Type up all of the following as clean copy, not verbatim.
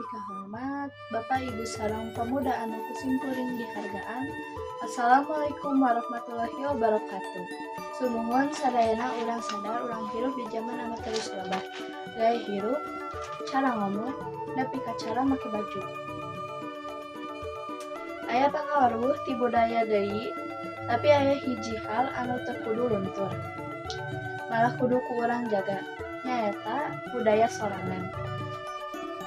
dipikahormat, Bapak, Ibu sareng pemuda anu ku simkuring dihargaan. Assalamualaikum warahmatullahi wabarakatuh. Sumuhun sadayana. Urang sadar urang hirup di zaman anu terus robah. Gaya hirup, cara ngomong, nepi ka cara make baju. Aya pangaruh ti budaya deui, tapi aya hiji hal anu teu kudu luntur. Malah kudu ku urang jaga, nyaeta budaya sorangan.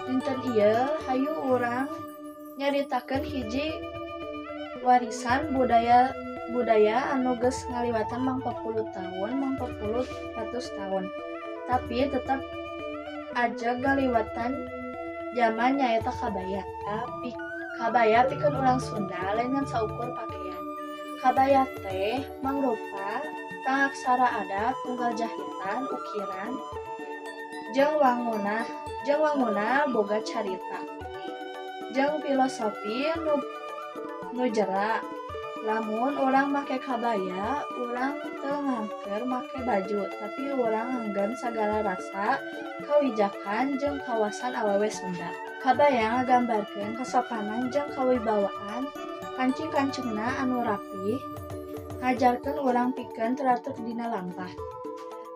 Dinten ieu hayu urang nyaritakeun hiji warisan budaya budaya anu geus ngaliwatan mangpapuluh taun, mangpapuluh ratus taun, tapi tetep ajeg ngaliwatan zaman, nyaeta kabaya. Kabaya pikeun urang Sunda lain ngan saukur pakaian. Kabaya teh mangrupa pangaksara adat, unggal jahitan, ukiran, jeung wanguna boga carita jeung filosofi nu jera. Lamun urang make kabaya, urang teu ngangker make baju, tapi urang nganggem sagala rasa kawijakan jeung kawasan awewe Sunda. Kabaya ngagambarkeun kasopanan jeung kawibawaan. Kancing-kancingna anu rapih ngajarkeun urang pikeun teratur dina lampah.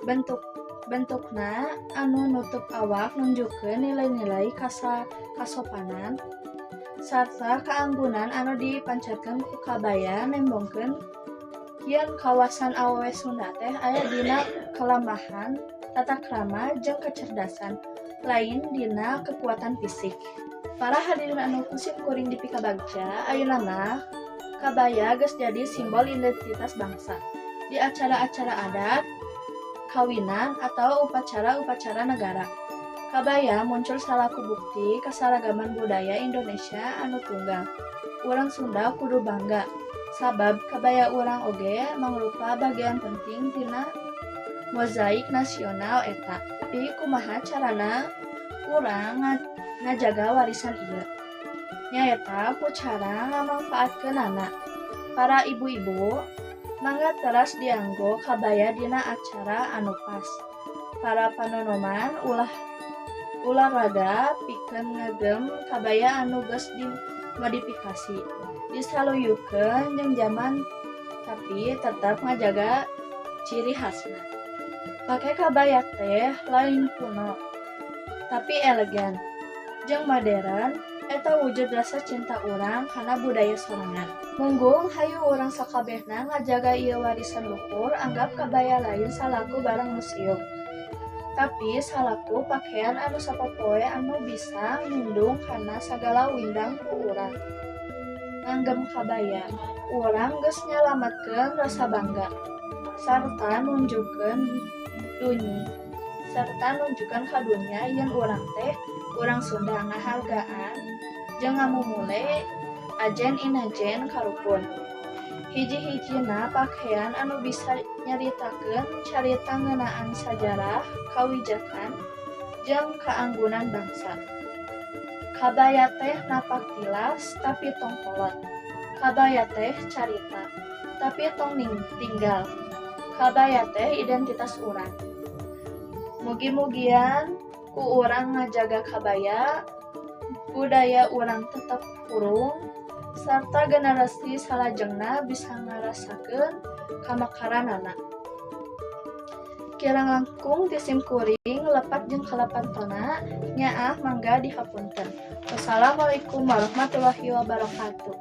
Bentuk bentukna anu nutup awak nunjukkeun nilai-nilai kasopanan sarta kaanggunan anu dipancarkeun ku kabaya nembongkeun yen kawasan awewe Sunda teh aya dina kalemahan, tata krama, jeung kecerdasan, lain dina kekuatan fisik. Para hadirin anu ku simkuring dipikabagja, ayeuna mah kabaya geus jadi simbol identitas bangsa. Di acara-acara adat, kawinan, atau upacara-upacara negara, kabaya muncul salaku bukti kasaragaman budaya Indonesia anu tunggal. Urang Sunda kudu bangga, sabab kabaya urang oge mangrupa bagian penting tina mozaik nasional eta. Tapi kumaha carana urang ngajaga warisan ieu? Nyaeta ku cara ngamangpaatkeunana. Para ibu-ibu, mangga teras dianggo kabaya dina acara anu pas. Para panonoman, ulah ulah raga pikeun ngagem kabaya anu geus dimodifikasi. Disaluyukeun jeung jaman, tapi tetep ngajaga ciri khasna. Pake kabaya teh lain kuno, tapi elegan jeung modern. Eta wujud rasa cinta urang kana budaya sorangan. Munggung hayu urang sakabehna ngajaga ieu warisan luhur. Anggap kabaya lain salaku barang museum, tapi salaku pakaian anu sapopoe anu bisa ngindung kana sagala windang. Ku urang nganggem kabaya, urang geus nyalametkeun rasa bangga sarta nunjukkeun ka dunya yen urang teh urang Sunda, ngahargaan jeung ngamumule ajen inajen karuhun. Hiji-hijina pakaian anu bisa nyaritakeun carita ngeunaan sajarah, kawijakan, jeung kaanggunan bangsa. Kabaya teh napak tilas, tapi tong kolot. Kabaya teh carita, tapi tong tinggal. Kabaya teh identitas urang. Mugi-mugian ku urang ngajaga kabaya, budaya urang tetep hurung sarta generasi salajengna bisa ngarasakeun kamekaranana. Kirang langkung ti simkuring lepat jeung kalepatna nyaah, mangga dihapunten. Wassalamualaikum warahmatullahi wabarakatuh.